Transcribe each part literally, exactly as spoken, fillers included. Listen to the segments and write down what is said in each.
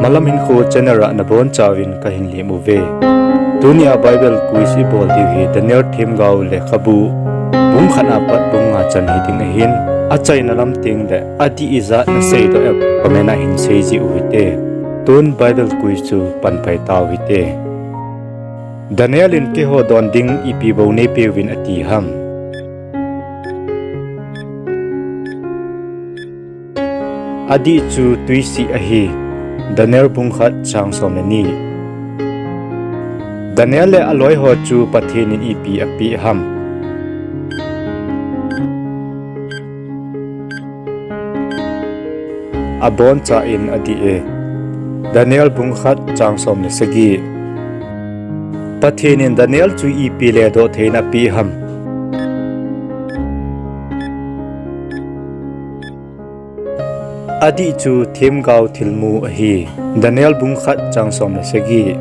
Malam Hinkho channel a nabonchauvin kahin lem uve. Tunia Bible quiz ibol diu hi Daniel themgao lekhabu bung khat apat bung nga chan hiding ahin, achaina lam tengle adih ijat naseidoh em comment a hin seijih uhite. Tun Bible quiz chu panpai tau hite. Daniel in keiho don ding ipi bou neipeuvin ati ham? Adih chu twisih ahi. Daniel bung khat chang som le ni. Daniel le aloiho chu Pathen in ipi apeh ham? Aboncha in adih e. Daniel bung khat chang som le sagi. Pathen in Daniel chu ipi ledoh theina apeh ham? Adih chu themgao thilmu ahi. Daniel bung khat chang som le sagi.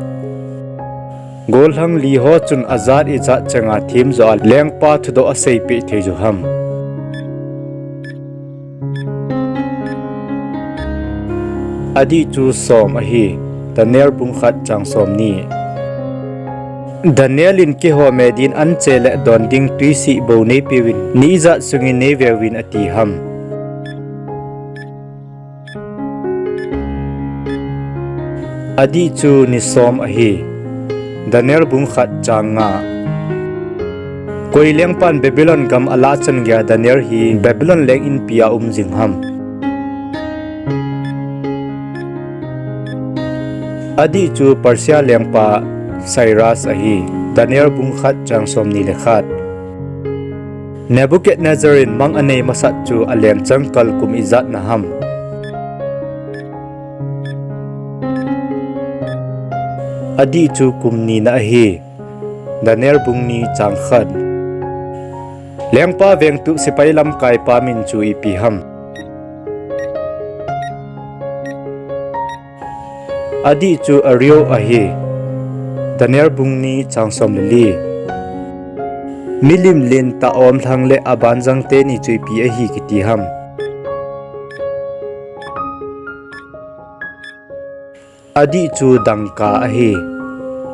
Gollhang liho chun ajat ijat changa themjoh a lengpa thudoh aseipeh thei u ham? Adih chu som ahi. Daniel bung khat chang som ni. Daniel in keiho medin anche le don ding twisih bou neipeuvin, ni ijat sungin neiveuvin ati ham? Adih chu ni som ahi. Daniel bung khat chang nga. Koi lengpan Babylon gam alah chan geiya Daniel hi Babylon leng inpi a um jing ham? Adih chu Persia lengpa Cyrus ahi. Daniel bung khat chang som ni le khat. Nebuchadnezzar in mang anei masat chu alen changkal kum ijat na ham? Adih chu kum ni na ahi. Daniel bung ni chang khat. Lengpa vengtup sepai lamkaipa min chu ipi ham? Adih chu Arioch ahi. Daniel bung ni chang som le li. Milim lentah omlhang le abanjang teni chu ipi ahi kiti ham? Adih chu dangka ahi.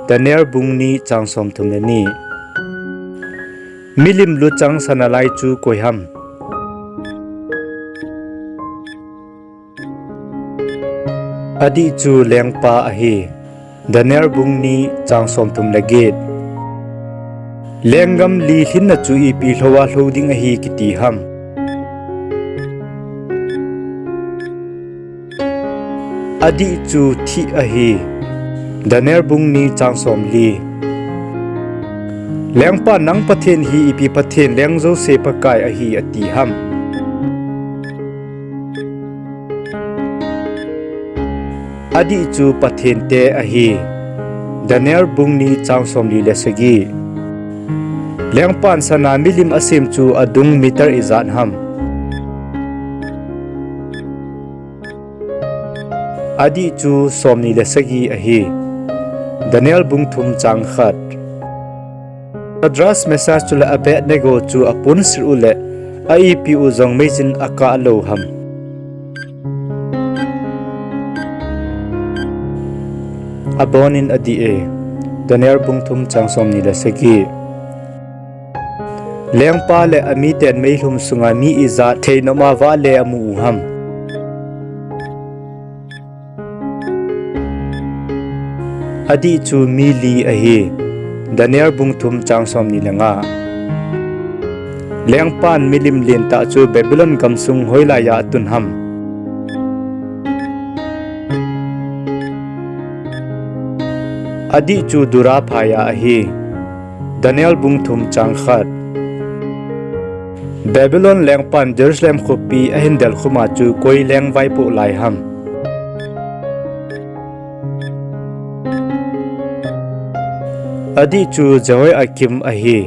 Daniel bung ni chang som thum le ni. Milim luchang sana lai chu koi ham? Adih chu lengpa ahi. Daniel bung ni chang som thum le get. Lenggam li lhinna chu ipi lhou a lhou ding ahi kiti ham? Adih chu thih ahi. Daniel bung ni chang som li. Lengpan nang Pathen hi ipi Pathen leng jouse Pakai ahi ati ham? Adih chu Pathen te ahi. Daniel bung ni chang som li le sagi. Lengpan sana milim asem chu adung meter ijat ham? Adih chu som ni le sagi ahi. Daniel bung thum chang khat. Shadrach, Meshach chule Abednego chu apunsel u le a ipi u jong meijin akah lou ham? Abonin adih e. Daniel bung thum chang som ni le sagi. Lengpa le amiten meilhum sunga mi ijat thei noma vale amu u ham? Adih chu mi li ahi. Daniel bung thum chang som ni le nga. Lengpan milim lentah chu Babylon gamsung hoilaiya atun ham? Adih chu Dura phaiya ahi. Daniel bung thum chang khat. Babylon lengpan Jerusalem khopi ahin delkhum a chu koi leng vaipoh lai ham? Adih chu Jehoiakim ahi.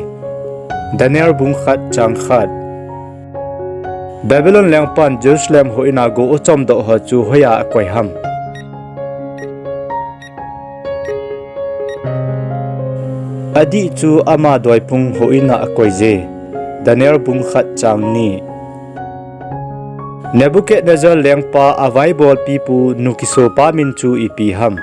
Daniel bung khat chang khat. Babylon lengpan Jerusalem houin a gou achomdoh ho chu hoiya akoi ham? Adih chu ama doipung houin a akoije. Daniel bung khat chang ni. Nebuchadnezzar lengpa avaibolpipu nukisopa min chu ipi ham?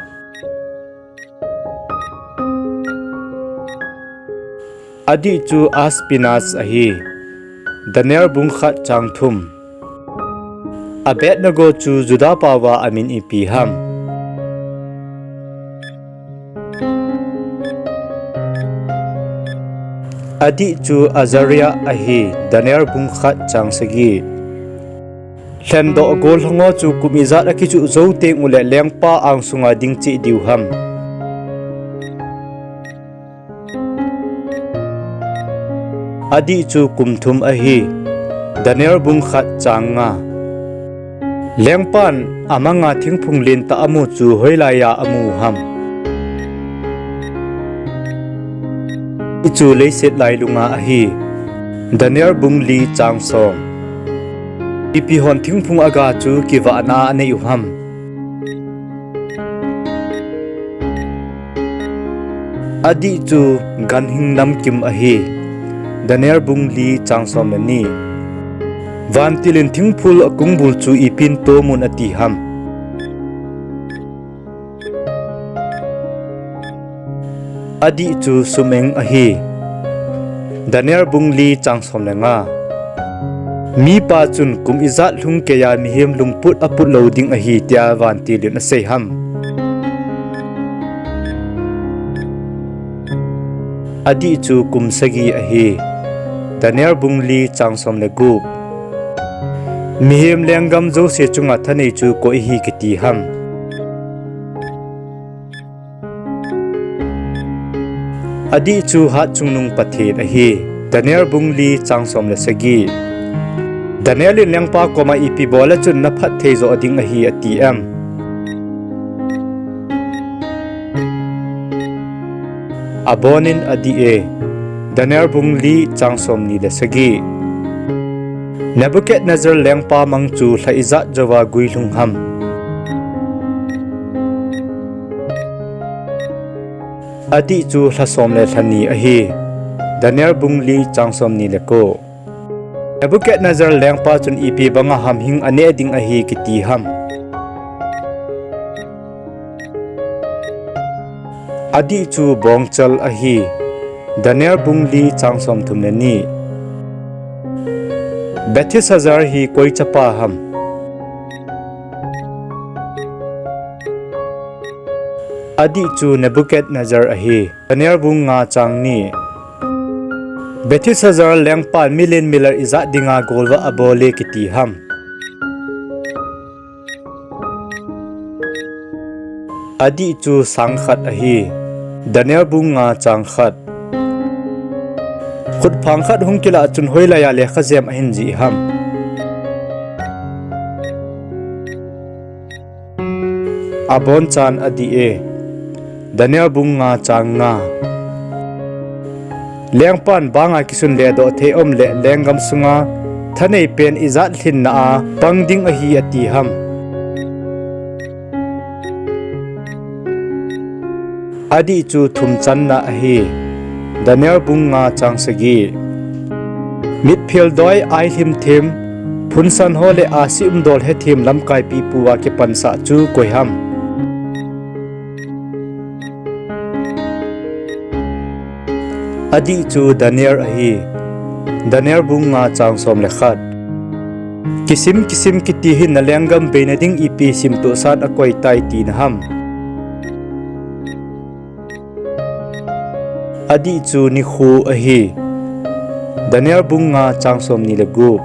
Adih chu Ashpenaz ahi. Daniel bung khat chang thum. Abednego chu Juda paova amin ipi ham? Adih chu Azariah ahi. Daniel bung khat chang sagi. Lhendoh gollhang ho chu kum ijat akichuh jou teng uleh lengpa angsunga ding cheh diu ham? Adih chu kum thum ahi. Daniel bung khat chang nga. Lengpan amanga thingphung lentah amu chu hoilaiya amu ham? Hichu leiset lailunga ahi. Daniel bung li chang som. Mipihon thingphung aga chu kivahna anei u ham? Adih chu ganhing namkim ahi. Daniel bung li chang som le ni. Vantil in thingphung akongbul chu ipin tomun ati ham? Adih chu sum-eng ahi. Daniel bung li chang som le nga. Mipa chun kum ijat lhung keiya mihem lungput aput lou ding ahi tia vantil in asei ham? Adih chu kum sagi ahi. Daniel bung li chang som le gup. Mihem lenggam jouse chunga thanei chu koi ahi kiti ham? Adih chu hatchungnung Pathen ahi. Daniel bung li chang som le sagi. Daniel in lengpa koma ipi bol a chun naphatthei joh ding ahi ati em? Abonin adih e. Daniel bung li chang somni le sagi. Nebuchadnezzar lengpa mang chu lha ijat jouva guilhung ham? Adih chu lha som le lha ni ahi. Daniel bung li chang somni le ko. Nebuchadnezzar lengpa chun ipi banga hamhing aneh ding ahi kiti ham? Adih chu bongchal ahi. Daniel bung li chang somthum le ni. Belteshazzar hi koi chapa ham? Adih chu Nebuchadnezzar ahi. Daniel bung nga chang ni. Belteshazzar lengpan milen milal ijat dinga golvah abol e kiti ham? Adih chu sang khat ahi. Daniel bung nga chang khat. Khutphang khat hung kilah chun hoilaiya lekha jem ahin jih ham? Abonchan adih e. Daniel bung nga chang nga. Lengpan banga kisun ledoh thei um le lenggam sunga thanei pen ijat lhinna a pang ding ahi ati ham? Adih chu thum channa ahi. Daniel bung nga chang sagi. Mitphel doi ailhim them, phunsan ho le ahsi umdol hethem lamkai pipuva kipansah chu koi ham? Adih chu Daniel ahi. Daniel bung nga chang som le khat. Kisim kisim kiti hin na lenggam beina ding ipi simtohsan akoi tai tina ham? Adih chu nikho ahi. Daniel bung nga chang somni le gup.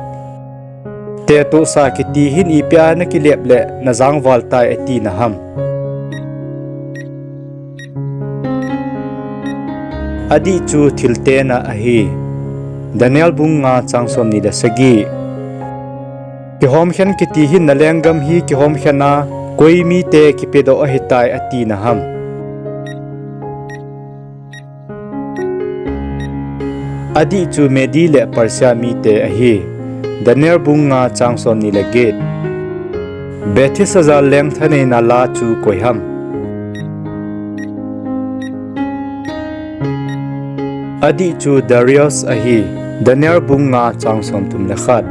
Tetohsa kiti hin ipia nakilep le najangval tai atina ham? Adih chu thiltena ahi. Daniel bung nga chang somni le sagi. Kihomkhen kiti hin na lenggam hi kihomkhen a koi mite kipedoh ahitai atina ham? Adih chu Medi le Persia mite ahi. Daniel bung nga chang somni le get. Belteshazzar leng thaneina la chu koi ham? Adih chu Darius ahi. Daniel bung nga chang somthum le khat.